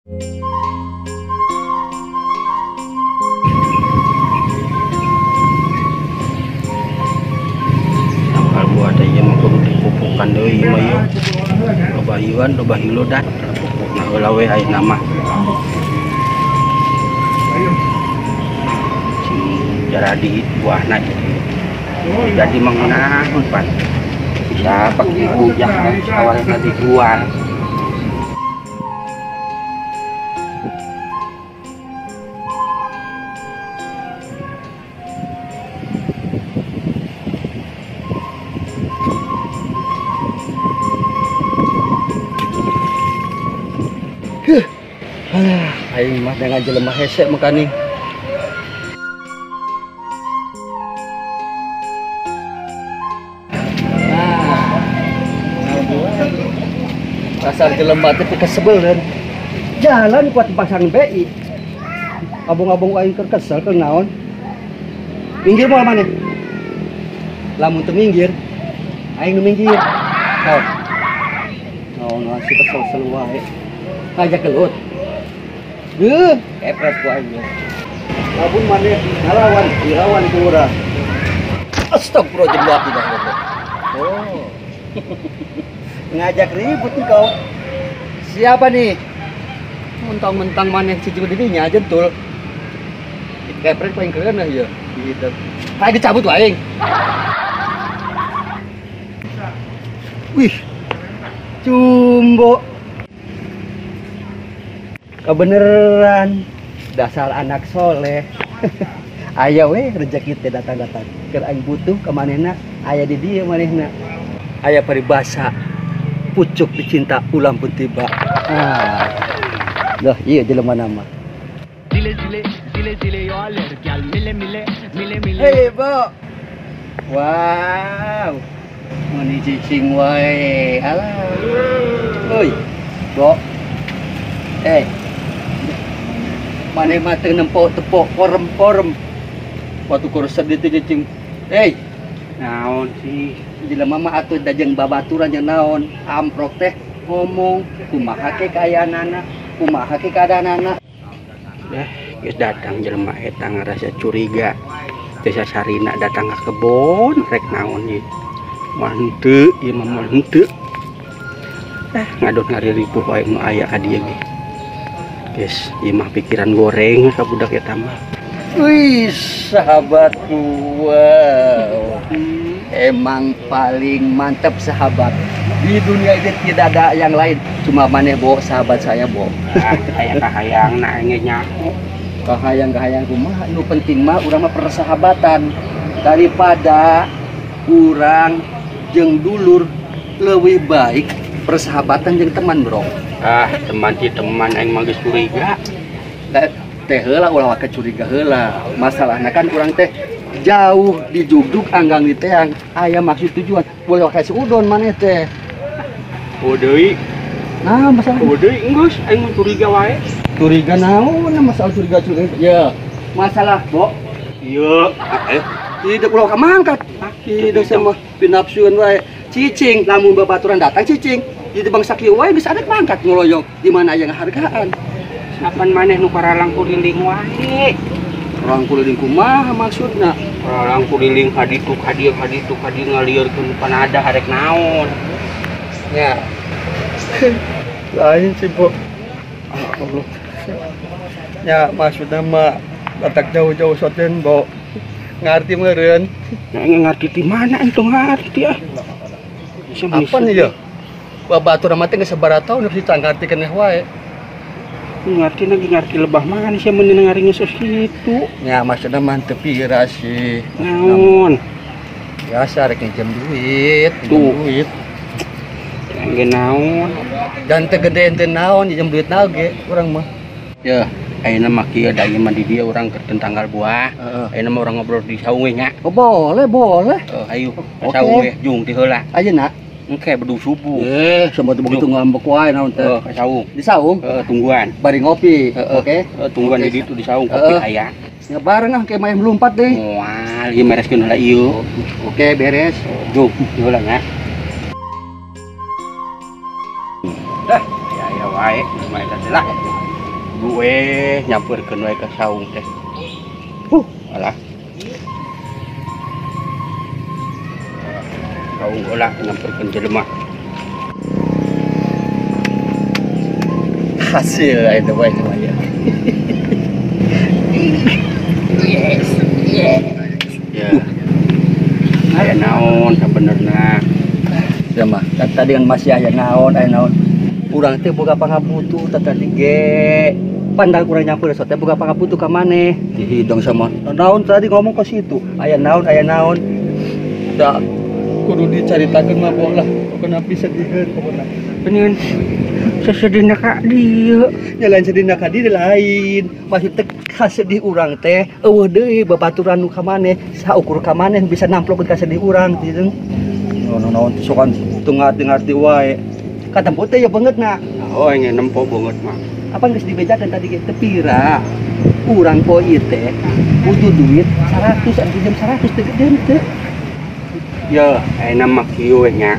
Tangkal buah teh ieu mah kudu dipupukan deui mah ieu. Loba ieuan, loba hilodan. Pupukna heula we ayeuna mah. Jaradi buahna jadi mengenahun pan bisa pakai bujang awalnya dijual. Alah, aing mah dengan jelema hese makaning. Pasar jelema teh kesebel kan. Jalan kuat pasang BI. Abong-abong aing keur kesel keur naon. Minggir moal maneh. Lamun teu minggir, aing nu minggir. Naon? Naon si kesel-kesel wae. Ngajak gelut. Deuh, kepret ku aing. Lamun maneh ngalawan, dilawan ku urang. Astagfirullahaladzim. Oh. Ngajak ribut nih kau. Siapa nih? Mentang-mentang maneh cicing dirinya jentul. Kepret paling keren lah ya. Gitu. Kayak dicabut wae. Wih. Cumbo. Kebeneran. Dasar anak soleh. Aya we rezeki teh datang-datang. Keur aing butuh ka manehna, aya di dieu manehna. Aya paribasa. Pucuk dicinta ulang pun tiba. Ah. Dah iya jelema nama. Hei, Bo. Wow. Meni cicing wae. Alah. Oi. Bo. Eh. Maneh mah teu nempo tepok korem-korem. Waktu kur sedih teh cicing. Hei. Naon sih? Jelema mah atuh dajeng babaturan nya naon, amprok teh ngomong kumaha ke kaayaanana, kumaha ke keadaanana. Dah, geus datang jelema eta ngarasa curiga. Teh sasarina datang ka kebon rek naon ieu. Moal henteu, ieu mah moal henteu. Ah, ngadon ngariripuh wae nu aya ka dieu ge. Geus, ieu mah pikiran goreng ka budak eta mah. Wih, sahabatku, wow. Emang paling mantap sahabat. Di dunia ini tidak ada yang lain. Cuma maneh Bo, sahabat saya Bo. Ah, aya kahayang na ge nyaho. Kahayang-kahayang kumaha, nu penting mah urang mah persahabatan. Daripada urang jeung dulur leuwih baik persahabatan jeung teman, Bro. Ah, teman sih teman aing mah geus curiga. Teh heula ulah waka curiga heula. Masalahna kan urang teh jauh di jugjug anggang di teang aya maksud tujuan boleh waka seudon maneh teh. Oh deui. Nah, masalah oh deui geus aing mah curiga wae. Curiga naon masalah curiga-curiga. Ya, masalah, Bo. Ieu, tidak ulah waka mangkat. Tidak sama pinapsuan wae. Cicing lamun babaturan datang cicing. Jadi bangsa kieu wae geus ada mangkat ngoloyong di mana aya ngahargaan. Kapan maneh nu paralang kuliling wae? Orang kuliling kumaha maksudna? Paralang kuliling ka ditu ka dieu ka ditu ka dieu ngalieurkeun panada harek naon. Nya. Lain sih, Bo. Allah. Ya maksudna mah letak jauh-jauh soten, Bo. Ngarti meureun. Nya ngarti di mana entu ngarti ah. Apa nih ya? Babaturan mah teh geus sabaraha taun geus ngarti keneh wae. Ngerti lagi ngerti lebah mana sih mun ngaringes kitu. Ya maksudna mah teu pira sih. Naon? Biasa rek nginjem duit, tuh duit. Ge naon? Dan teu gede teu naon nginjem duit naon ge urang mah. Ya, ayeuna mah kieu da ieu mah di dieu urang keur tanggal buah. Ayeuna mah urang ngobrol di saung we nya. Oh, boleh, boleh. Ayo, saung we jung ti heula. Ayeuna Engke bedug subuh. Sama tuh begitu ngambek wae naon teh. Ka saung. Di saung? Tungguan. Bari ngopi. Oke. Tungguan di ditu di saung kopi aya. Ya bareng ah kayak main melompat deh. Moal, ieu mereskeun heula ieu. Oke, beres. Jung, heula nya. Dah, ya ya wae, mah eta teh lah. Gue nyamperkeun wae ka saung teh. Alah. Saung olah nyamperkeun jelema. Hasil itu wae ya. Yes. Yes. Ya. Aya naon sabenerna? Ya mah, tadi kan masih aya naon, aya naon. Urang teh boga pangabutuh tadi ge. Pandang urang nyampeur teh boga pangabutuh ka maneh. Dihidong sama naon tadi ngomong ke situ. Aya naon, aya naon. Da kudu dicaritakeun mah boh lah. Pokona bisa diheun pokona. Beneun. Sesedihna ka dieu. Nya lain sedihna ka dieu lain. Maksud teh kasedih urang teh eueuh deui babaturan nu ka maneh, saukur ka maneh bisa namplok ka sedih urang gitu. Naon sokan teu ngarti-ngarti wae. Katempo teh ya banget na. Oh, nya nempo banget mah. Apa geus dibejakeun tadi ge teu pira. Urang poe ieu teh butuh duit 100 anu jam 100 teh gede teu. Ya, ayeuna mah kieu we nya.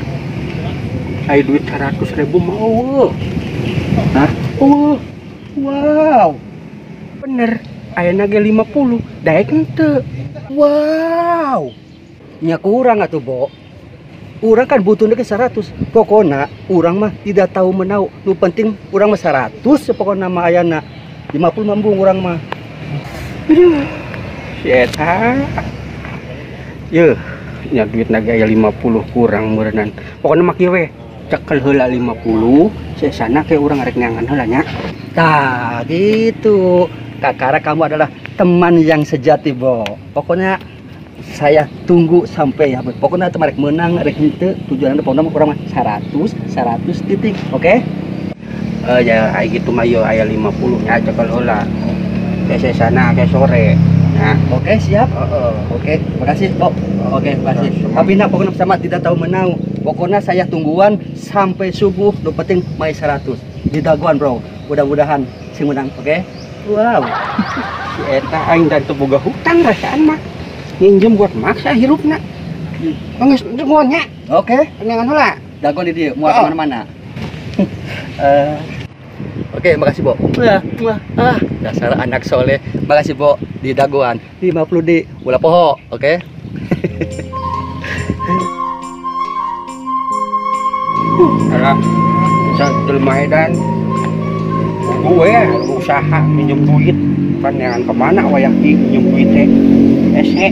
Aya duit 100.000 mah eueuh. Hah? Eueuh. Wow. Bener, ayeuna ge 50, daek henteu. Wow. Nya kurang atuh, Bo. Urang kan butuhnya ke 100. Pokona urang mah tidak tahu menau. Nu penting urang mah 100 pokona mah ayana. 50 mambung urang mah. Aduh. Si eta. Yeuh, nya duit naga aya 50 kurang meureunnan. Pokona mah kieu we. Cekel heula 50, sesana ke urang rek neangan heula nya. Tah, gitu. Kakara kamu adalah teman yang sejati, Bo. Pokoknya saya tunggu sampai ya, pokoknya itu mereka menang, rek henteu, tujuannya pokoknya kurang mah 100 titik, oke? Ya aya gitu mah yo aya 50 nya cekel heula. Sesana ke sore. Nah, oke, siap. Oke, makasih, Bo. Oke, makasih. Tapi nah pokoknya sama tidak tahu menau. Pokoknya saya tungguan sampai subuh, nu penting mai 100. Di daguan, Bro. Mudah-mudahan sing menang, oke? Wow. Si eta aing dan teu boga hutang rasaan mah. Minjem buat maksa hirupna. Geus daguan nya. Oke, neangan heula. Daguan di dieu, moal ka mana-mana. Oke, makasih, Bo. Wah, ah, dasar anak soleh. Makasih, Bo, di daguan 50 di ulah poho, oke? Alah, jelema edan. Gue usaha minjem duit, kan jangan kemana wayah ki minjem duit teh. Ese.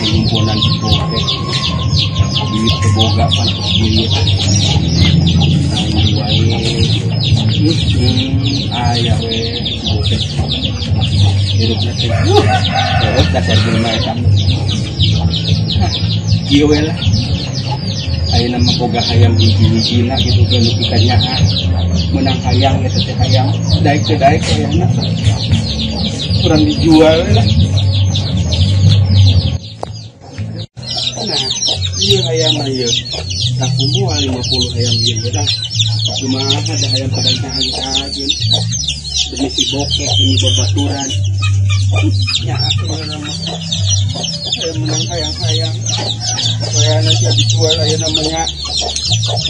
Himpunan boga. Duit teboga pan duit. Aya we boga. Hirupna teh. Terus dasar jelema eta. Kieu we lah. Ayeuna mah boga hayam hiji-hijina gitu ke nu pikanyaah. Menang hayang eta teh hayam, daek teh daek hayamna. Kurang dijual lah. Nah, ieu hayam mah ieu. Laku moal 50 hayam ieu lah. Kumaha ada hayam padang-padang demi si bokeh demi babaturan. Ya, sebenarnya mah ayam menang hayang-hayang. Supaya nanti dijual ayam namanya.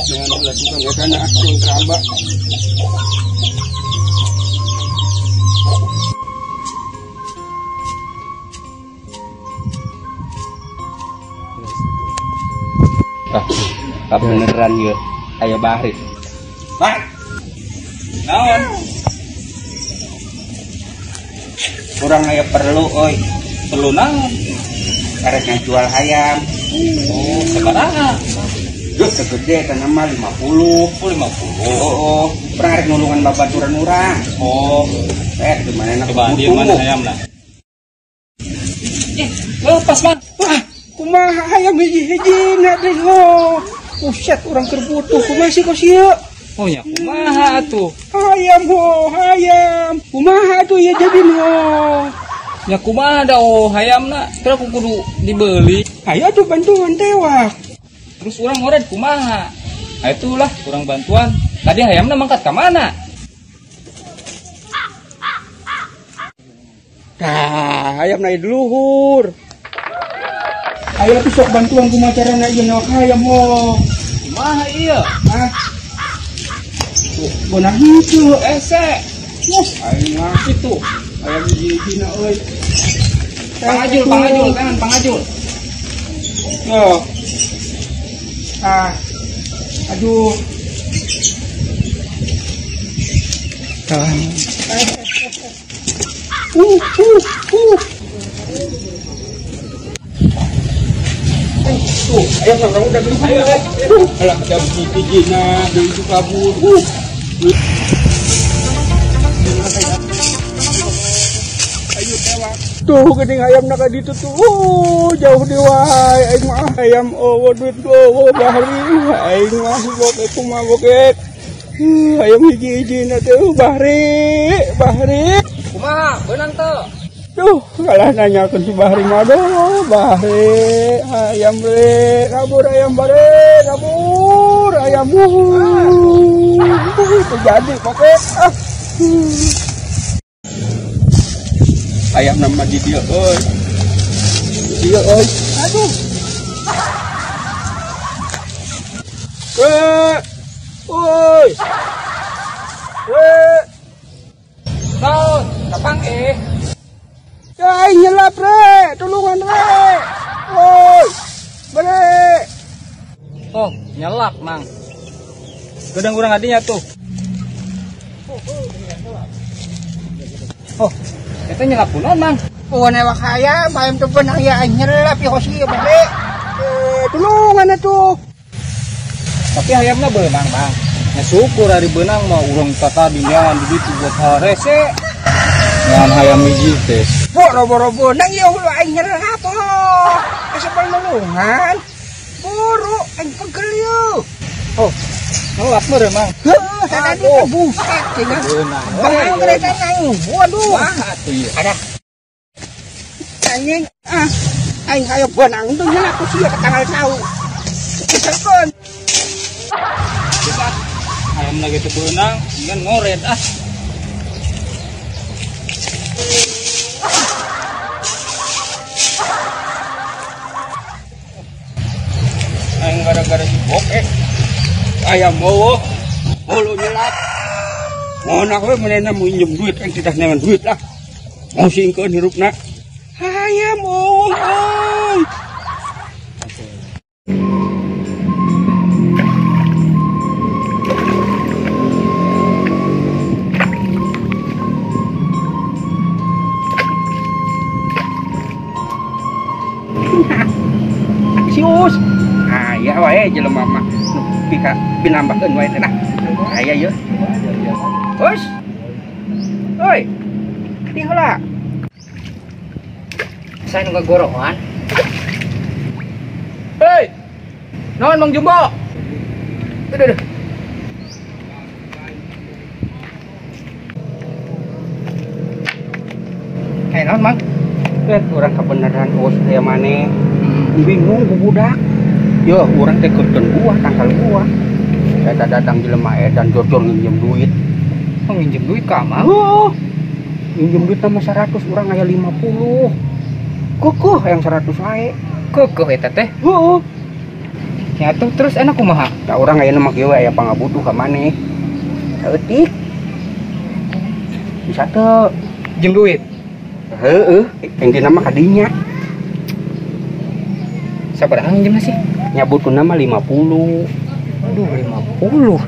Jangan lakukan ya karena aku keramba. Ah, beneran ya. Ayah Bahri. Pak. Naon? Kurang aya perlu oi. Perlu naon? Arek ngajual hayam. Oh, sabaraha? Duh, segede kana mah 50. Oh, 50. Oh, urang arek nulungan babaturan urang. Oh, di mana coba di mana hayamna? Lepas mah. Wah, kumaha hayam hiji-hijina deui ho. Buset, urang keur butuh kumaha sih kos ieu? Oh nya kumaha atuh? Hayam ho, hayam. Kumaha atuh ieu jadi ho? Nya kumaha da oh hayamna, terus aku kudu dibeli. Ayo atuh bantuan tewak. Terus urang ngored kumaha? Ah itulah kurang bantuan. Tadi hayamna mangkat ka mana? Tah, hayamna di luhur. Ayo tuh sok bantuan kumaha carana ieu nyawa hayam ho. Kumaha ieu? Ah. Tuh, beunang henteu. Ese. Aing mah kitu. Ayam hiji-hijina euy. Pangajul, pangajul, tangan pangajul. Oh. Ah. Aduh. Ah. Tuh, ayam orang udah beli. Ayo, alah, jam hiji-hijina deui itu kabur. Ayo tewak. Tuh geuning ayam na ka ditu tuh. Jauh di wae aing mah ayam eueuh duit eueuh bahri. Aing mah bokek kumaha bokek. Ayam hiji-hijina teh bahri, bahri. Kumaha beunang teu? Duh, kalah nanyakeun si Bahri mah doh, Bahri, ayam bre, kabur ayam bare, kabur ayam. Terjadi pokok. Ah. Ayam nama di dia euy. Dia euy. Aduh. Weh. Woi. Weh. Naon, kapang eh. Ay, nyelap re, tulungan re. Woi. Bre. Oh, nyelap, Mang. Gedang urang adinya tuh. Oh, eta nyelap kunaon, Mang? Oh, newak hayam, hayam teu beunang ya nyelap ya kos ieu bre. Tulungan atuh. Tapi hayamna beunang, Mang. Nya syukur ari beunang mah urang tata dinyangan di ditu buat harese. Ngan hayam hiji teh. Boro-boro beunang ieu hulu aing nyelap oh. Asa nulungan. Buru aing pegel ieu. Oh, nyelap meureun, Mang. Heuh, tadi teh buset cenah. Beunang. Beunang mereka aing. Waduh. Wah, atuh ieu. Ada. Anjing ah. Aing hayo beunang tuh nyelap ku sia ke tanggal sau. Keselkeun. Ayam lagi teu beunang, ngan ngoret ah. Aing gara-gara si bokek. Ayam eueuh, hulu nyelap. Mun aku manehna minjem duit, aing tidak neangan duit lah. Mau singkeun hirupna. Ayam eueuh euy. Sius. Aya wae jelema mah nu pika pinambahkeun wae teh nah. Aya ieu. Us. Oi. Di heula. Saya nu gagoroan. Hei. Naon Mang Jumbo? Aduh, aduh. Eh, naon Mang? Urang kebenaran os aya maneh. Bingung ku budak. Yo, urang teh keurkeun buah, tangkal buah. Eta datang jelema edan jojor nginjem duit. Oh, nginjem duit ka Mang? Oh. Nginjem duit mah 100, urang aya 50. Keukeih hayang 100 wae. Keukeih eta teh? Heeh. Nya atuh terus enak kumaha? Da urang ayeuna mah kieu aya pangabutuh ka maneh. Saeutik. Bisa teu Jem duit? Heeh, intina mah kadinya. Sabaraha nginjemna sih? Nyabutkeunna mah 50. Aduh, 50.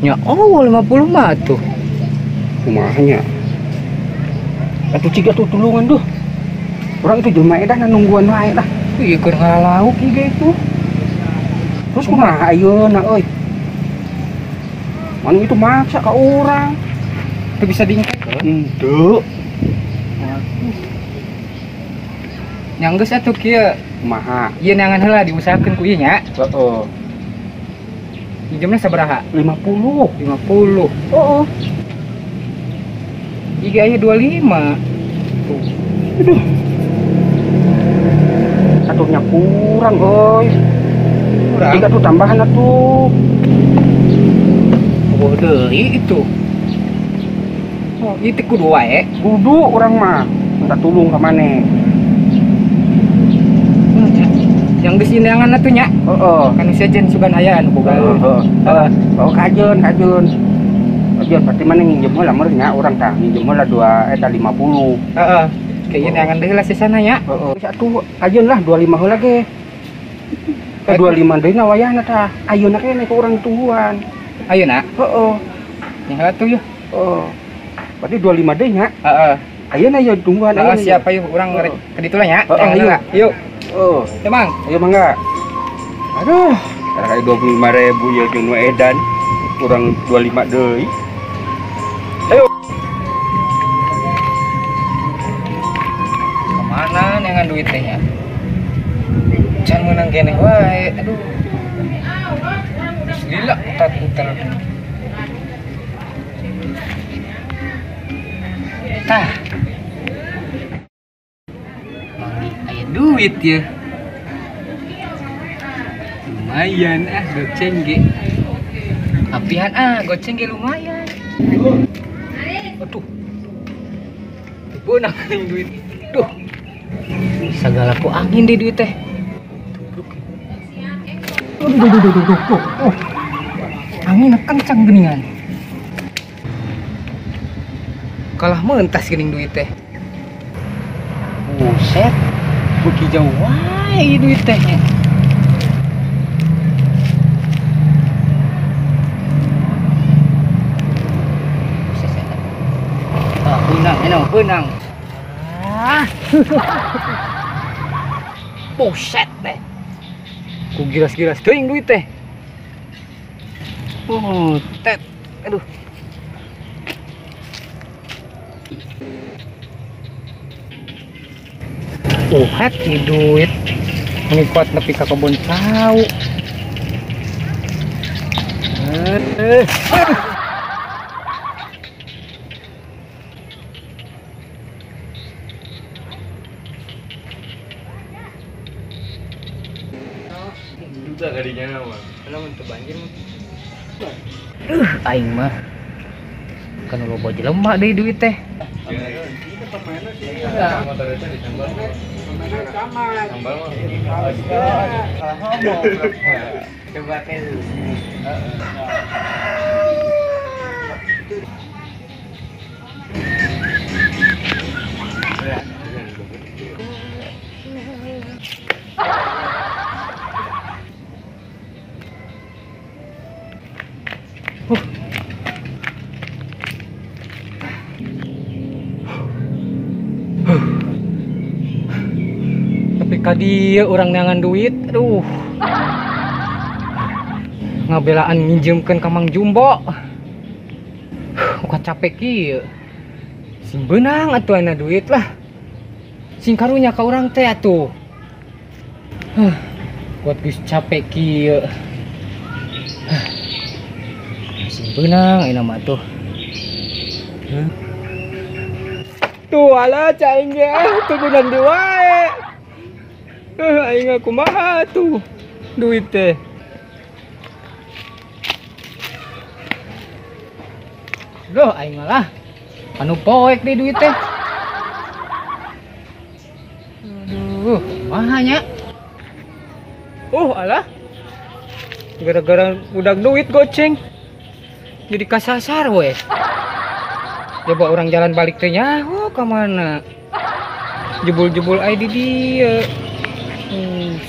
Nya oh 50 mah tuh. Kumaha nya? Atuh ciga tuh tulungan duh. Urang itu jelema edan nungguan wae lah. Ieu keur ngalauk ieu ge itu. Terus kumaha ayeuna euy? Manu itu maksa ka urang. Teu bisa diingkekeun. Henteu. Nya geus atuh kieu. Kumaha? Ieu neangan heula diusahakeun ku ieu nya. Heeh. Minjemna sabaraha? 50. 50. Heeh. Ieu aya 25. Tuh. Aduh. Satunya kurang, euy. Kurang. Tiga tuh tambahan atuh. Oh, deui itu. Oh, itu kudu wae. Kudu urang mah. Minta tulung ka maneh. Yang geus indangan atuh nya. Heeh. Kan sejen sugan aya anu boga. Heeh. Oh kajeun. Kajeun berarti mana nginjem heula meureun nya urang tah nginjem heula 2 eta 50. Heeh. Kayak indangan deui lah sisana nya. Heeh. Geus atuh kajeun lah 25 heula ge. 25 deui na wayahna tah. Ayeuna keneh ku urang tungguan. Ayeuna? Heeh. Nya heula tuh yeuh. Heeh. Berarti 25 deui nya. Heeh. Ayeuna yeuh tungguan ayeuna. Siap ayo urang ka ditu lah nya. Heeh, yuk. Oh, ya Mang. Ayo mangga. Aduh, kali 25.000 ya jeung nu edan. Kurang 25 deui. Ayo. Kemana neangan duit teh nya? Can meunang keneh wae. Aduh. Lila putar-putar. Tah. Duit ya lumayan ah goceng ge apian ah goceng ge lumayan. Aduh beunang duit duh sagala ku angin deh duit teh. Aduh duh duh duh duh. Angin kencang geningan kalah mentas geuning duit teh. Buset beuki jauh wae duit teh nya. Ah, beunang, enak beunang. Ah. Buset teh. Ku giras-giras teuing duit teh. Oh, tet. Aduh. Uhat nih duit ngikut nepi ka kebun cau. Juga kadinya mah. Lamun teu banjir mah. Aing mah kan loba jelema deui duit teh. Coba teh. Tapi kadi orang neangan duit, aduh. Ngabelaan nginjemkeun ka Mang Jumbo. Muka capek kieu. Sing beunang atuh ana duit lah. Sing karunya ka urang teh atuh. Kuat geus capek kieu. Sing beunang ayeuna mah atuh. Tuh ala caing ge tuh beunang deui wae. Aing kumaha tuh duit teh. Loh aing malah anu poek deh duit teh. Aduh, kumaha nya? Oh alah. Gara-gara udah duit goceng. Jadi kasasar we. Coba orang jalan balik teh nyaho ka mana? Jebul-jebul ai di dieu.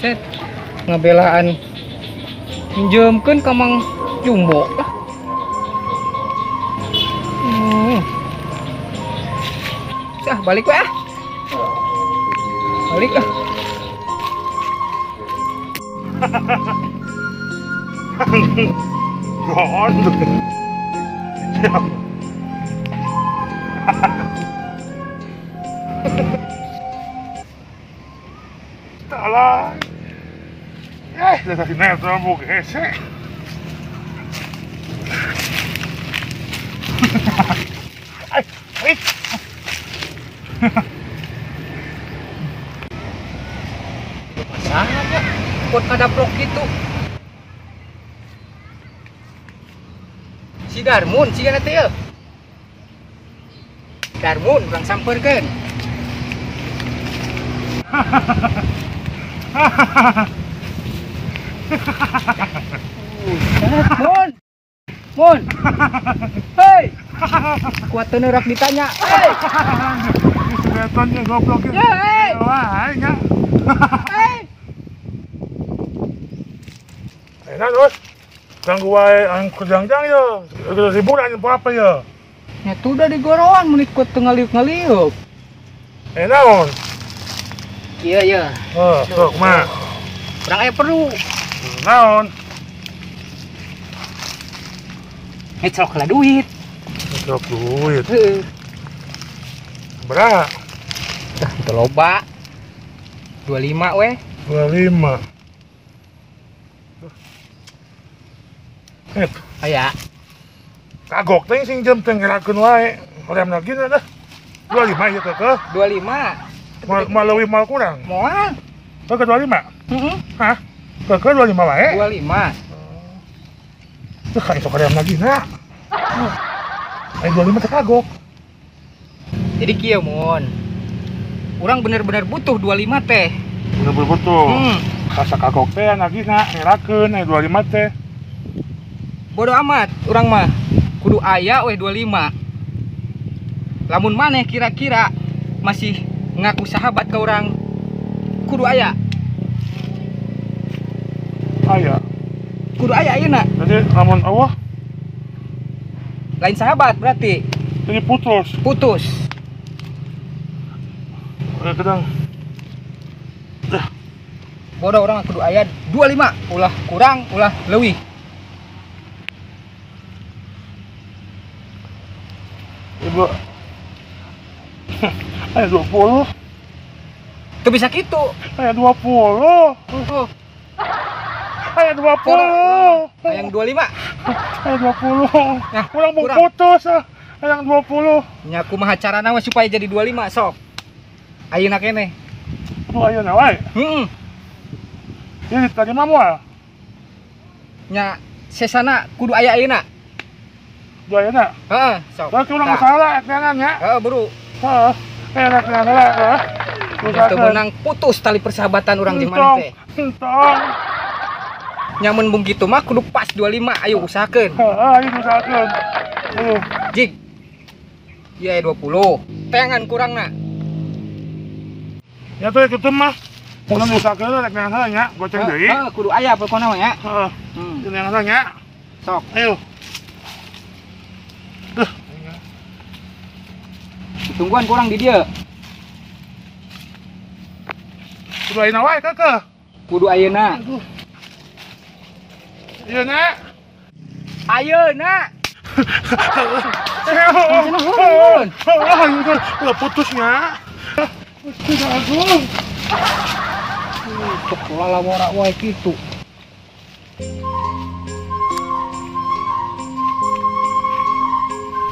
Set ngabelaan minjemkeun ka Mang Jumbo. Sah balik we ah. Balik ah. Alah. Desa sinetron bu gesek. Masalahnya buat kadaplok gitu. Si Darmun, si gana teh. Darmun urang sampeurkeun. Mun. Mun. Hei. Kuat teu rak ditanya. Hei. Sinetronnya goblok. Ya, hei. Wah, nya. Hei. Enak terus. Ganggu wae aing kerjang-jang ya. Hiburan apa ya? Ya tuh udah digoroan mun ikut teu ngaliuk-ngaliuk. Eh naon? Iya ya. Oh, sok mah. Urang aya perlu. Naon? Ngecelok lah duit. Ngecelok duit. Heeh. Berapa? Dah teu loba. 25 we. 25. Eh, aya. Kagok teh sing jam teh ngerakeun wae. Hoream lagi dah. 25 ieu teh ke. 25. Moal leuwih moal kurang. Moal. Ke 25? Heeh. Hah? Ke 25 wae? 25. Teu ka sok hoream lagi na. Ai 25 teh kagok. Jadi kieu mun. Urang bener-bener butuh 25 teh. Bener-bener butuh. Kasa kagok teh lagi na ngerakeun ai 25 teh. Bodoh amat urang mah. Kudu aya weh 25. Lamun maneh kira-kira masih ngaku sahabat ke urang, kudu aya. Aya. Kudu aya ayeuna. Jadi lamun Allah lain sahabat berarti. Jadi putus. Putus. Kadang. Bodoh urang kudu aya 25, ulah kurang, ulah leuwih. Ibu. Aya 20. Teu bisa kitu. Aya 20. Aya 20. Hayang 25. Aya 20. Nah, urang mau putus ah. Hayang 20. Nya kumaha carana we supaya jadi 25 sok. Ayeuna keneh. Kudu ayeuna wae. Heeh. Ieu tadi mah moal. Nya sesana kudu aya ayeuna. Kudu ayeuna. Heeh, sok. Berarti urang masalah ekneangan nya. Heeh, buru. Heeh. Enak heeh. Teu meunang putus tali persahabatan urang jeung maneh teh. Entong. Nyamun bung kitu mah kudu pas 25, ayo usahakeun. Heeh, ayo usahakeun. Ayo. Jig. Ieu 20. Teangan kurangna. Ya tuh kitu mah. Kudu usahakeun rek neangan heula nya, goceng deui. Heeh, kudu aya pokona mah nya. Heeh. Neangan heula nya. Sok. Ayo. Duh. Tungguan kurang di dia. Kudu ayeuna wae keukeuh. Kudu ayeuna. Ayeuna. Ayeuna. Udah putus nya. Putus aku. Cok lalawara wae kitu.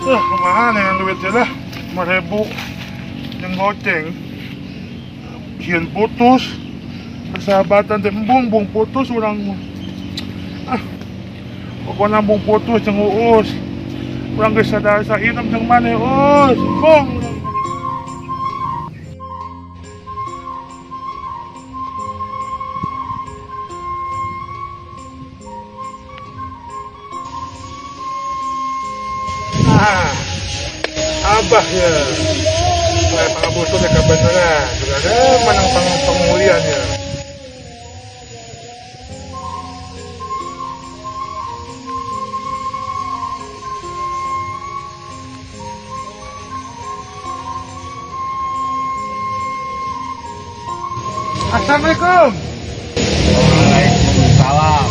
Kumaha dengan duitnya lah. 5.000 yang goceng. Sieun putus. Persahabatan teh embung bung putus urang mah. Ah. Pokona bung putus jeung Uus. Urang geus sadar sainem jeung maneh Uus. Bung. Ah. Abah ya. Saya pangabutuh teh kabeneran. Sudah menang pengulian ya. Assalamualaikum. Waalaikumsalam.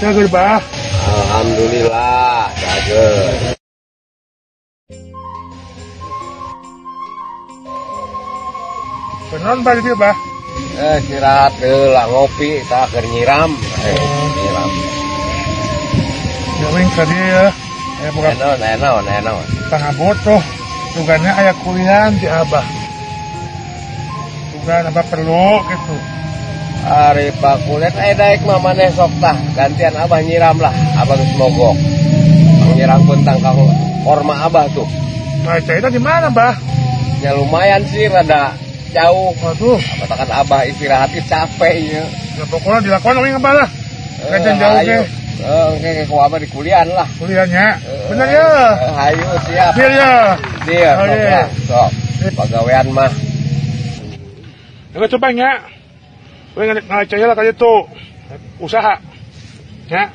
Cager bah. Alhamdulillah, cager. Beneran bah dia bah? Istirahat heula ngopi, tah keur nyiram. Nyiram. Jawing ka dieu ya. Bukan. Naon. Pangabotoh. Tugannya aya kuliah di abah. Tugan abah perlu gitu. Ari pakulian daek mah maneh sok tah gantian abah nyiram lah, abah geus mogok. Nyiram tentang kang korma abah tuh. Nah, cairnya di mana, Bah? Ya lumayan sih rada jauh. Aduh, katakan abah istirahatnya capek ya. Ya pokoknya dilakukan we abah lah. Kajian jauh ge. Oke, ku abah di kuliah lah. Kuliahnya. Bener ya? Ayo siap. Deal ya. Deal, sok. Sok. Pagawean mah. Ya coba nya. We ngacai lah ka ditu. Usaha. Ya.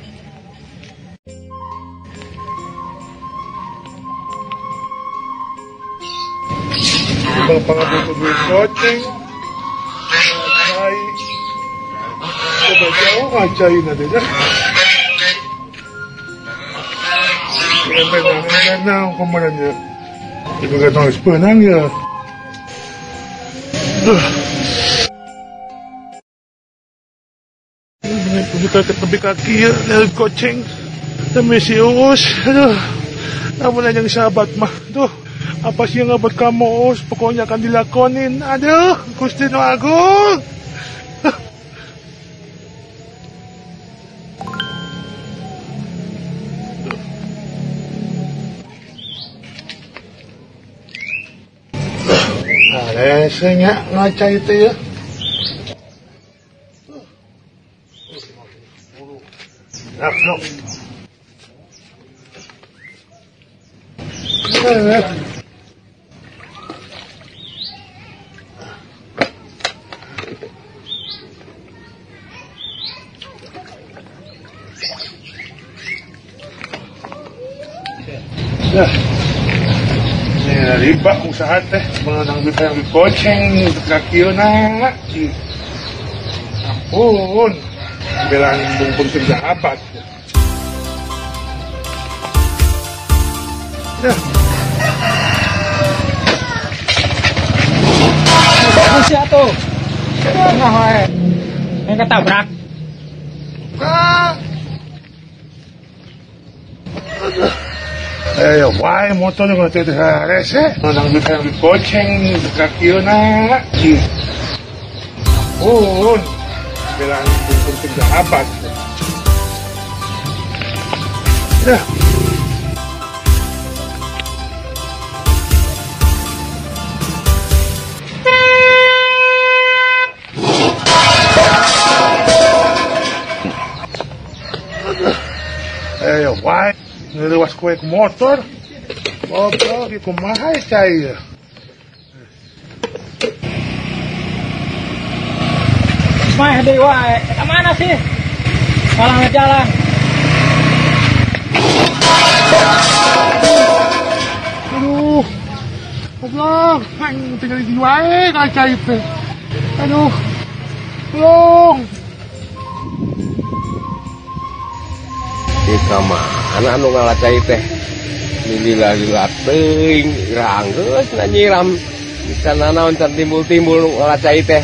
Bapak butuh duit goceng. Ngacai. Coba jauh ngacain aja ya. Ember kemarin ya. Ibu gak benang ya. Duh. Ini tepi kaki ya, goceng. Demi si Uus. Aduh. Namun aja yang sahabat mah. Duh. Apa sih yang buat kamu, Uus? Pokoknya akan dilakonin. Aduh, Gusti Nu Agung. Nah, resenya ngaca itu ya. Nah, ini riba usaha teh mengenang duit yang goceng kakiona. Ampun, belaan bungkung sahabat. Ya. Siapa tuh? Nah, wae. Yang ketabrak. Ah. Eh, wae motor yang teh rese. Menang duit yang goceng kakiona. Ampun, belaan bungkung sahabat. Ya. Wae, ngeluas kue ke motor. Goblok, ieu kumaha cai ya. Mah deui wae, ka mana sih? Malah jalan. Aduh. Goblok, aing tinggal di wae ka cai teh. Aduh. Tolong. Ka mana anu ngalacai teh lila-lila teuing ranggeus na nyiram bisa nanaon can timbul-timbul nu ngalacai teh.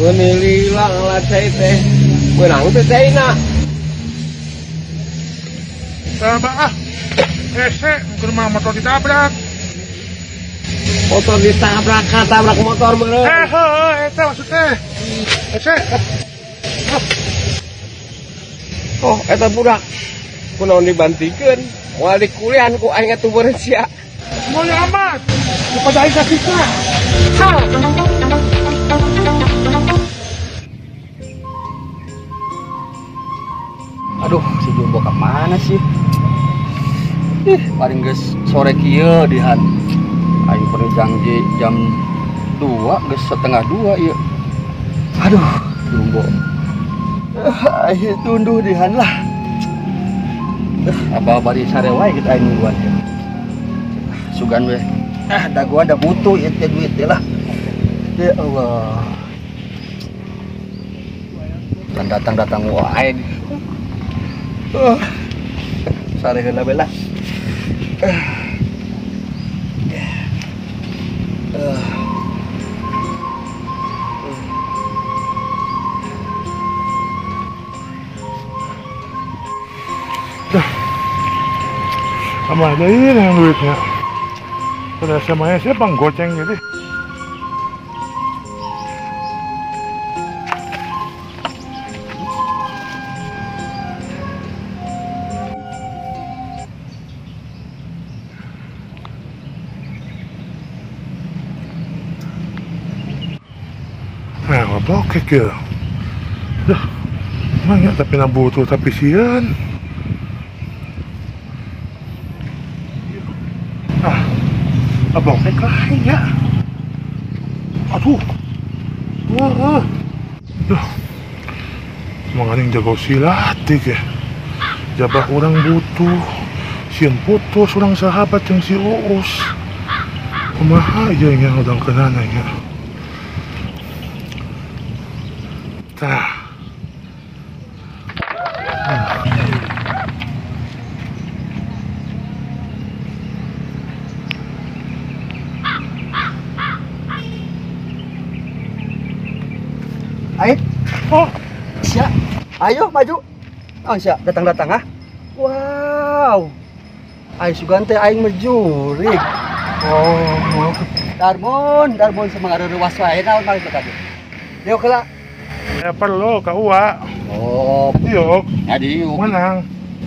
Meuni lila ngalacai teh beunang teh caina. Sabar ah. Hese, mungkin mah motor ditabrak. Motor ditabrak, tabrak motor meureun. Heuh, eta maksudnya. Hese. Oh, eta budak. Kunaon dibantikeun? Moal dikulian ku aing atuh meureun sia. Moal amat. Kepada aing kasih. Ha. Aduh, si Jumbo ke mana sih? Ih, paling geus sore kieu dihan. Aing pernah janji jam 2, geus 1:30 ieu. Aduh, Jumbo. Aing tunduh dihan lah. Abah bari sare wae geus aing nungguan ieu. Sugan we. Ah, dagoan da butuh ieu teh duit teh lah. Ya Allah. Dan datang-datang wae. Sare heula we lah. Sama aja ini yang duitnya. Pada sama siapa goceng jadi. Ngabokek ya. Dah. Emang ya tapi na butuh tapi sieun. Ah. Ngabokek lain ya. Aduh. Wah. Duh. Menganing jago silat ya. Jabah orang butuh. Sieun putus orang sahabat yang si Uus. Kumaha aja yang udah kenana ya. Tah. Ayo. Oh, siap. Ayo maju. Oh, siap. Datang-datang ah. Wow. Ayo sugan teh aing mejurig. Oh, Darmon, Darmon sama ngareureuwas wae naon mah tadi. Yuk heula. Ya perlu ka Uwa. Oh, diuk. Ya diuk. Menang.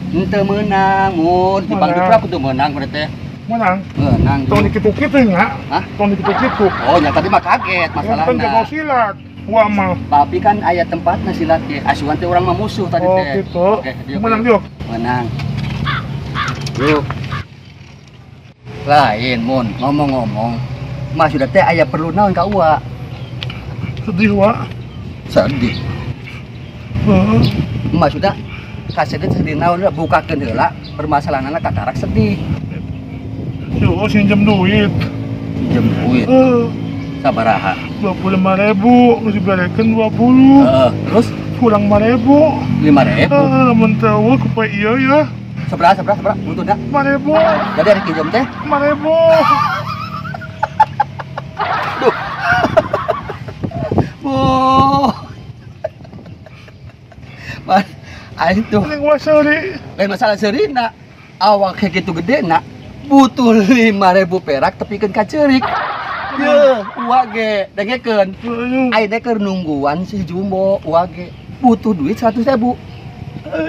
Henteu meunang, mun dipanggil aku tuh meunang kudu teh. Menang. Menang. Tong dikitu-kitu nya. Hah? Tong dikitu-kitu. Oh, nya tadi mah kaget masalahna. Kan jago silat. Uwa mah. Tapi kan aya tempatna silat ge. Asuhan teh urang mah musuh tadi teh. Oh, gitu. Oke, diuk. Menang diuk. Menang. Yuk. Lain mun ngomong-ngomong mas sudah teh aya perlu naon ka Uwa. Sedih Wa. Sedih. Heeh. Mas sudah kasedih sedih naon bukakeun heula permasalahanna katarak sedih. Yo sinjem duit. Pinjem duit. Heeh. Sabaraha? 25.000, geus diberekeun 20. Heeh, terus kurang 5.000. 5.000. Heeh, lamun teu eueuh ku poe ieu ya. Seberapa butuhnya? 5.000. Jadi ada pinjam teh? 5.000. Duh. Oh. Man, aing tuh. Ini gua seuri. Lain masalah seuri nak. Awak kayak gitu gede nak. Butuh 5.000 perak tepikeun ka ceurik. Ye, uwa ge dengekeun. Aing teh keur nungguan si Jumbo, uwa ge butuh duit 100.000.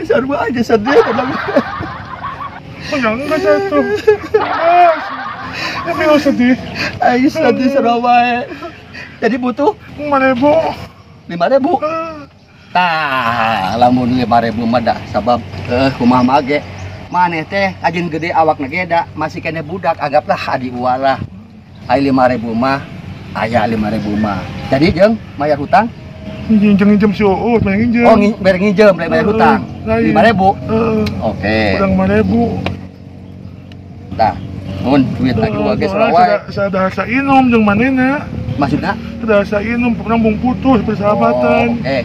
Sarua aja sedih kadang. Oh, ya enggak satu. Tapi lu sedih. Ayo sedih sarua wae. Jadi butuh 5.000. 5.000. Tah, lamun 5.000 mah dah sabab kumaha mah ge. Maneh teh kajin gede awakna ge da masih kene budak anggaplah adi uwa lah. Aya 5.000 mah, aya 5.000 mah. Jadi jeung mayar hutang nginjem si Uus, bayar nginjem. Oh, bayar nginjem, bayar hutang. 5.000. Oke. Kurang 5.000. Tah, mun duit lagi gua ge salah. Saya dah inum jeung manehna. Maksudna? Sudah inum, pernah bung putus persahabatan. Oh, oke.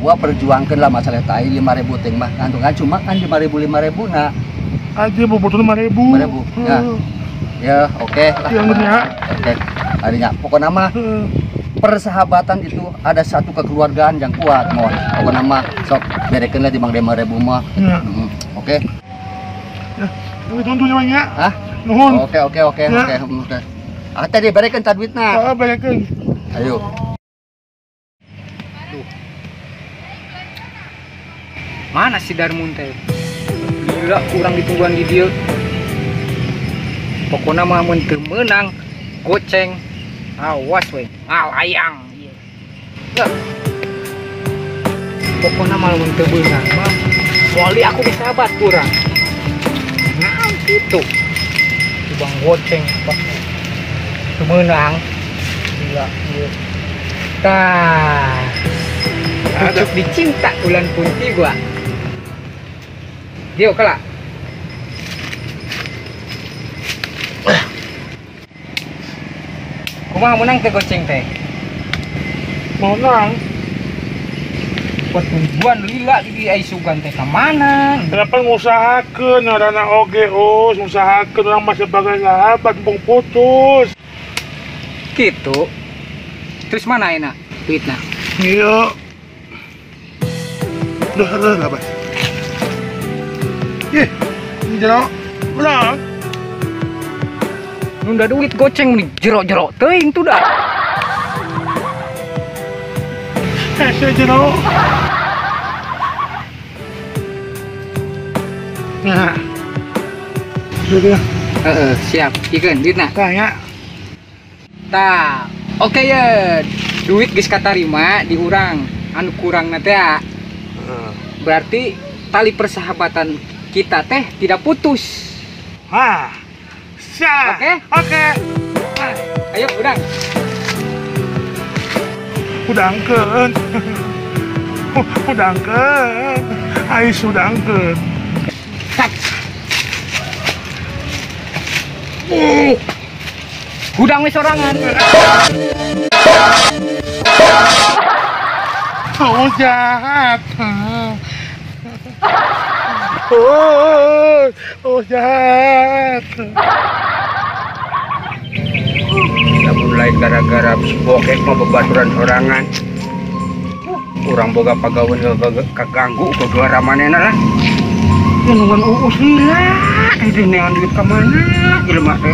Gua perjuangkeun lah masalah tai 5.000 teh mah. Kantungan cuma kan 5.000 5.000 na. Aja butuh 5.000. 5.000. Ya. Ya, oke lah. Yang bener. Oke. Arinya pokokna mah persahabatan itu ada satu kekeluargaan yang kuat, mon. Pokokna mah sok berekeun lah di Mang 5.000 mah. Ya. Oke. Ya, ini tuntunya Bang ya. Hah? Nuhun. Oke. Ah, tadi berekeun tah duitna. Heeh, berekeun. Ayo. Tuh. Mana si Darmun teh? Gila kurang ditungguan di dieu. Pokokna mah mun teu meunang goceng. Awas we, ngalayang ieu. Pokokna mah mun teu beunang mah soalnya aku sahabat kurang. Nah, gitu. Bang goceng apa. Teu meunang. Gila ieu. Tah. Pucuk dicinta ulan punti gua. Dio kelak. Kumaha menang teh goceng teh? Menang. Pertumbuhan lila di ai sugan teh ka mana? Kenapa ngusahakeun ngaranna oge us, ngusahakeun urang mah sebagai sahabat embung putus. Gitu. Terus mana enak duitna? Iya. Duh, lah, Bas. Ih, jero. Ulah. Nunda duit goceng nih jero-jero teuing tuh dah. Hese jero. Nah. Sudah. Heeh, siap. Ikeun duitna. Tah nya. Tah. Oke ya. Duit geus katarima di urang, anu kurang teh. Berarti tali persahabatan kita teh tidak putus. Hah. Siap. Oke? Oke. Nah, ayo urang. Hudangkeun. Hudangkeun. Ais hudangkeun. Hudang we sorangan. Oh jahat. Oh jahat. Lamun lain gara-gara bokek mah bebaturan sorangan. Urang boga pagawean kaganggu gara manehna lah. Ya nungguan uus lila, ini neangan duit ka mana jelema teh.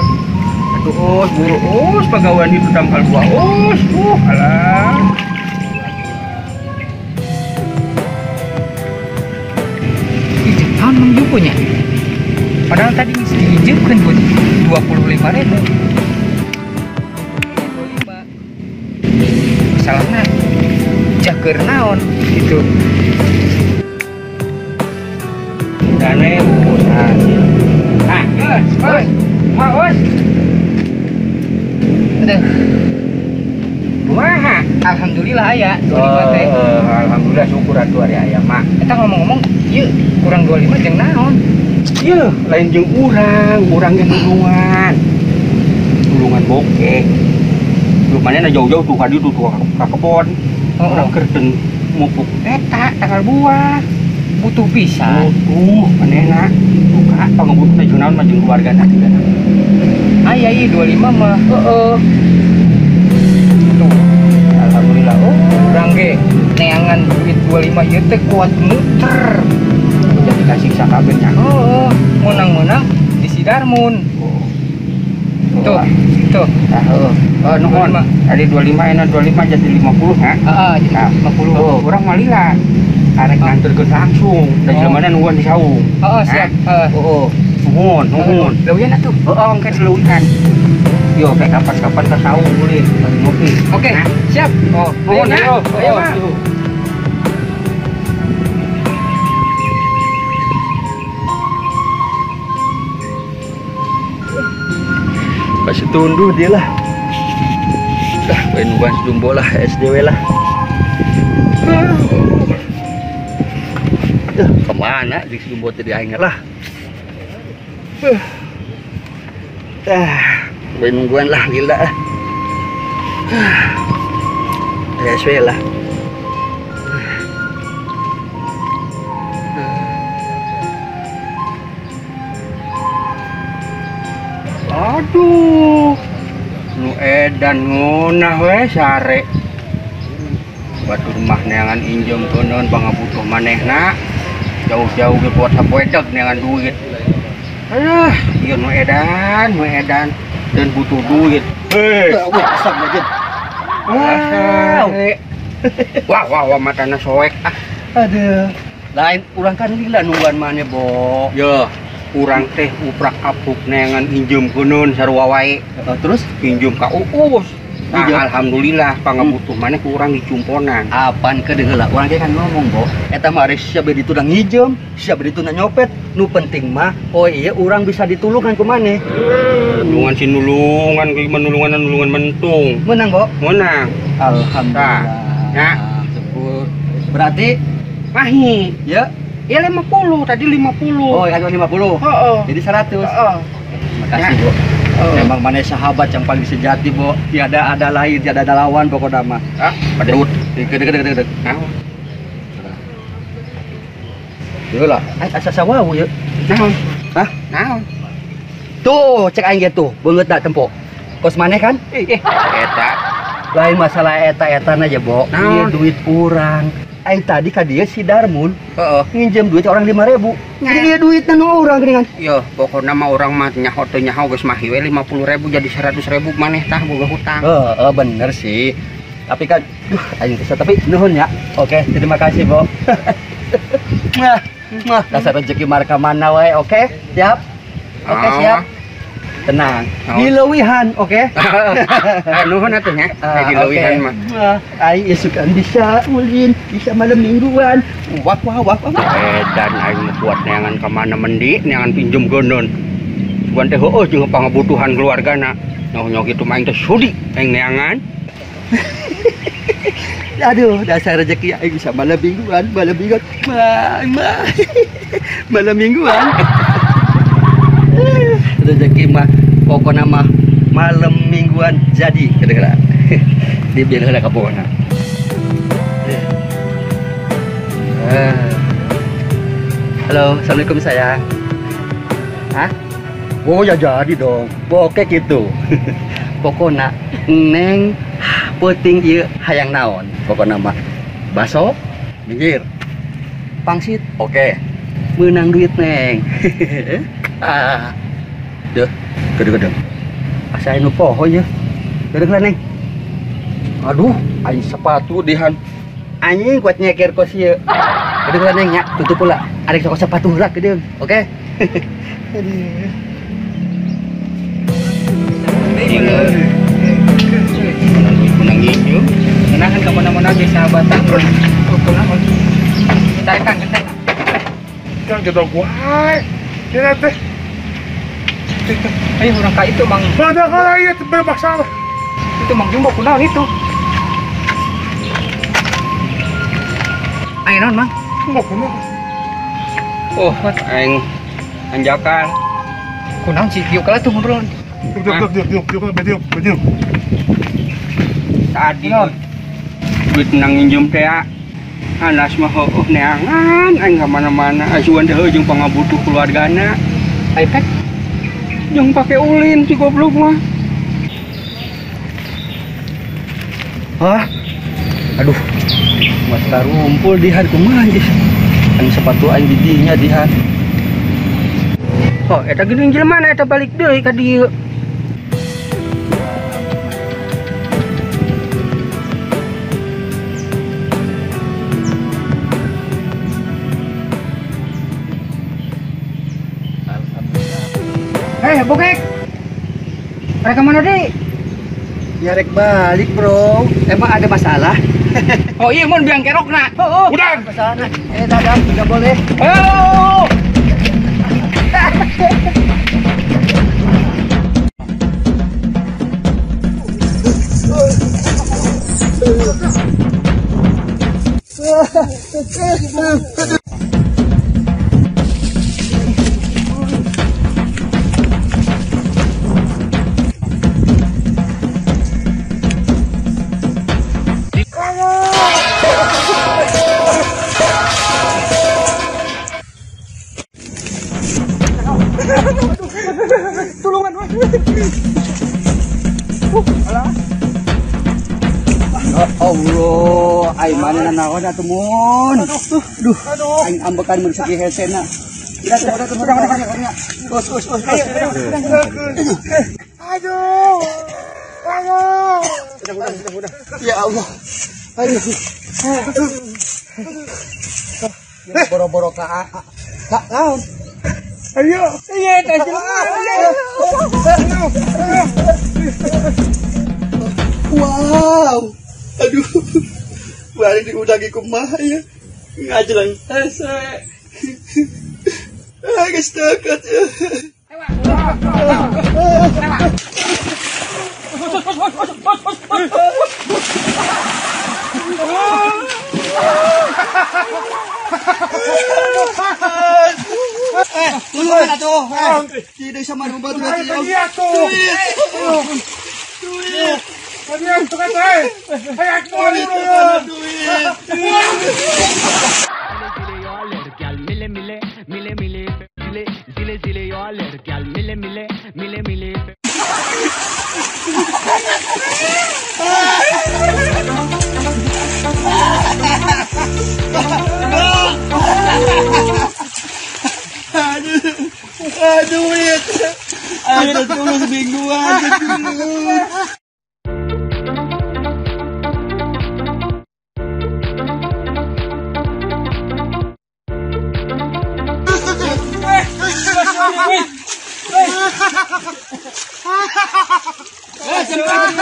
Aduh us, buru us, pagawean itu tanggal 2 us. Alah. Ijem naon Mang Jupo nya? Padahal tadi geus diinjemkeun buat 25.000. 25. Masalahna jaker naon gitu. Dane urusan. Ah, geus, mah us. Aduh. Kumaha? Alhamdulillah aya 25 teh. Alhamdulillah syukur atuh ari aya mah. Eta ngomong-ngomong ieu kurang 25 jeung naon? Ieu lain jeung urang, urang ge nulungan. Nulungan bokeh. Lu manehna jauh-jauh tuh ka ditu tuh ka kebon. Urang keur mupuk eta tanggal buah. Butuh pisan. Butuh manehna. Duka pangabutuhna jeung naon mah jeung keluargana juga. Aya ieu 25 mah. Heeh. Tuh. Alhamdulillah. Oh, urang ge neangan duit 25 ieu teh kuat muter. Jadi kasiksa kabeh nya. Heeh, menang-menang di Sidarmun. Oh. Tuh, tuh. Tah heuh. Oh, nuhun. Tadi 25 enak 25 jadi 50 ha? Heeh, jadi 50. Oh, urang mah lila. Arek nganterkeun langsung. Da jelemana nungguan di saung. Heeh, siap. Heeh. Heeh. Nuhun, nuhun. Leuwian atuh. Heeh, engke dileuwihan. Yo, kayak kapan-kapan ke saung ulin, bari ngopi. Oke, siap. Oh, nuhun, ayo, ayo. Masih tunduh dia lah. Dah, nungguan sedumbo lah, SDW lah. Kemana di sedumbo tadi aing lah. Dah, nungguan lah gila lah. SW lah. Aduh, nu edan ngunah we sare. Batur mah neangan injem keuneun pangabutuh manehna. Jauh-jauh ge buat sapoe deg neangan duit. Aduh, ieu nu edan dan butuh duit. Hei, Wow. Wah, wah, wah, matana soek ah. Aduh. Lain urang kan lila nungguan maneh, Bo. Yeuh, urang teh uprak apuk neangan injem keuneun sarua wae. Terus injem ka Uus. Nah, alhamdulillah pangabutuh maneh ku urang dicumponan. Apaan ke heula? Urang ge kan ngomong, Bo. Eta mah ari siap ditu da ngijem, siap ditu na nyopet. Nu penting mah oh iya urang bisa ditulungan ku maneh. Nulungan si nulungan, nulungan nulungan mentung. Menang, Bo? Menang. Alhamdulillah. Ya. Syukur. Berarti mahi. Ya. Ya 50, tadi 50. Oh, ya 50. Heeh. Jadi 100. Heeh. Makasih, ya. Bo. Memang mana sahabat yang paling sejati, Bo. Tiada ada lain, tiada ada lawan pokoknya mah. Ah, pedut. Gede-gede. Naon? Heula, ai asa sawawu ye. Naon? Hah? Naon? Tuh, cek aing ge tuh, beungeut da tempo. Kos maneh kan? Eta. Lain masalah eta-etana aja, Bo. Naon? Ieu duit urang. Aing tadi ka dieu si Darmun, heeh, nginjem duit orang 5.000. Jadi ieu duitna nu urang geuningan. Yo, pokokna mah urang mah nyaho teu nyaho geus mah we 50.000 jadi 100.000 maneh tah boga hutang. Heeh, bener sih. Tapi kan duh aing teh tapi nuhun ya. Oke, terima kasih, Bo. Mah, mah dasar rezeki marka mana wae, oke? Siap? Oke, siap. Tenang. Dileuwihan, oke? Nuhun atuh nya. Dileuwihan mah. Aing isukan bisa ulin, bisa malam mingguan. Wah wah wah wah. Edan aing kuat neangan ka mana mendi, neangan pinjem gondon. Sugan teh heueuh jeung pangabutuhan keluargana. Nyaho kitu mah aing teh sudi aing neangan. Aduh, dasar rezeki aing bisa malam mingguan, malam mingguan. Malam mingguan. Rezeki mah pokokna mah malam mingguan jadi kira-kira. Dibiar heula ka pokona. Halo, assalamualaikum sayang. Hah? Oh ya jadi dong. Oke gitu. Pokona neng peuting ieu hayang naon? Pokona mah baso minggir. Pangsit oke. Meunang duit neng. Ah. Duh, gede-gede. Asa anu poho ye. Gede lah neng. Aduh, aing sepatu dihan. Anjing kuat nyeker kos ieu. Gede lah neng nya, tutup pula. Arek sok sepatu heula geudeung. Oke. Aduh. Menang hijau. Menang kan kemana-mana ge sahabatan. Tarik kan. Kan gedog wae. Kira teh. Ayo urang ka itu Mang. Mana kalau ieu bermasalah. Itu Mang Jumbo kunaon itu? Ayo naon Mang? Jumbo kunaon? Oh, aing anjakan. Kunaon sih diuk lah tuh ngobrol. Diuk diuk diuk diuk diuk diuk. Tadi duit menang nginjem teh. Anas mah heueuh neangan aing ka mana-mana asuan teh jeung pangabutuh keluargana. Ai pek jeung pake ulin si goblok mah. Hah? Aduh. Mata rumpul dihan kumaha geus. Aing sepatu aing di dinya dihan. Oh, eta geuning jelema na eta balik deui ka dieu. Eh, bokek. Mereka mana deh? Ya rek balik, bro. Emang ada masalah? Oh iya, mun biang kerok nak. Oh, oh. Udah. Masalah. Dadang, tidak boleh. Oh. Tulungan, alah. Ya Allah, aing mana naon atuh mun. Duh, aing ambekan mun segi hesena. Udah, udah. Os, os, os. Aduh. Aduh. Udah. Ya Allah. Aduh. Boro-boro ka naon? Ayo. Iya, teh jelema. Wow. Aduh. Bari diudangi kumaha ya. Ngajelang hese. Ah, geus deket ya. Tulungan atuh. Tidak sama membantu Iya tuh. Duit. Duit. Aduh, tunggu seminggu aja duit.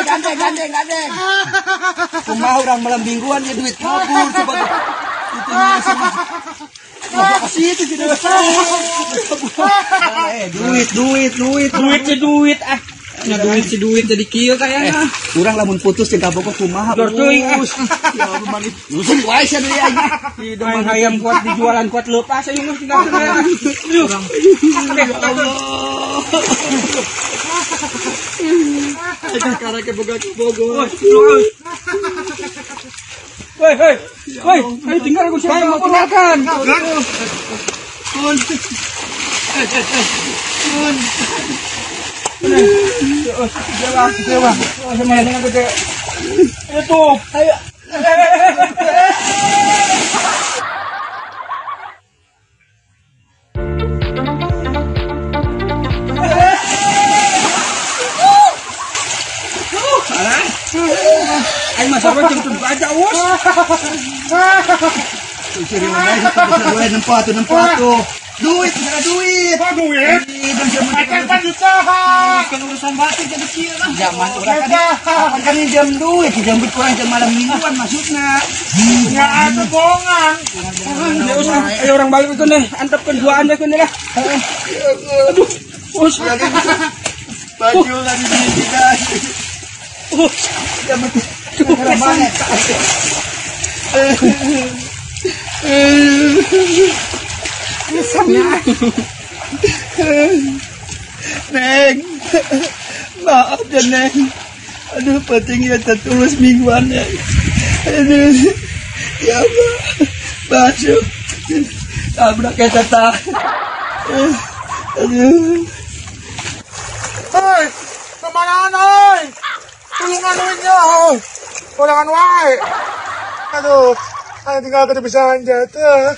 Gandeng, gandeng. Kumaha urang malam mingguan ya duit kabur coba. Itu sama. Kasih itu tidak. Duit, duit, duit, duit si duit ah. Nya duit si duit jadi kieu kayaknya. Urang lamun putus jeung kabogoh kumaha? Dor teuing ah. Ya Allah manis. Lusun wae sia deui aing. Main hayam kuat dijualan kuat leupas aing geus tinggal urang. Ya Allah. Aing karek boga kabogoh. Woi, woi. Woi, ayo tinggal aku siapa mau tinggalkan. Kun. Kun. Dewa, sama dengan gede. Itu, ayo. Ayo mas, apa jam aja us. Nempo tuh. Duit, bisa duit. Oh, duit. Kan juta. Kan urusan batin jadi kieu lah. Zaman urang kan kan jam duit, jam kurang jam malam mingguan maksudna. Enggak ada bohongan. Ya usah, ayo orang balik itu nih, antepkeun duaan deh lah. Aduh, us. Baju lagi dibeli. Ya betul. Neng, maaf ya Neng. Aduh, penting ya tertulus mingguan ya. Aduh, ya Allah, basuh, tabrak ya tata. Aduh. Hei, kemana oi? Tulungan duitnya, oi. Tulungan wae. Aduh, ayo tinggal kebiasaan jatuh.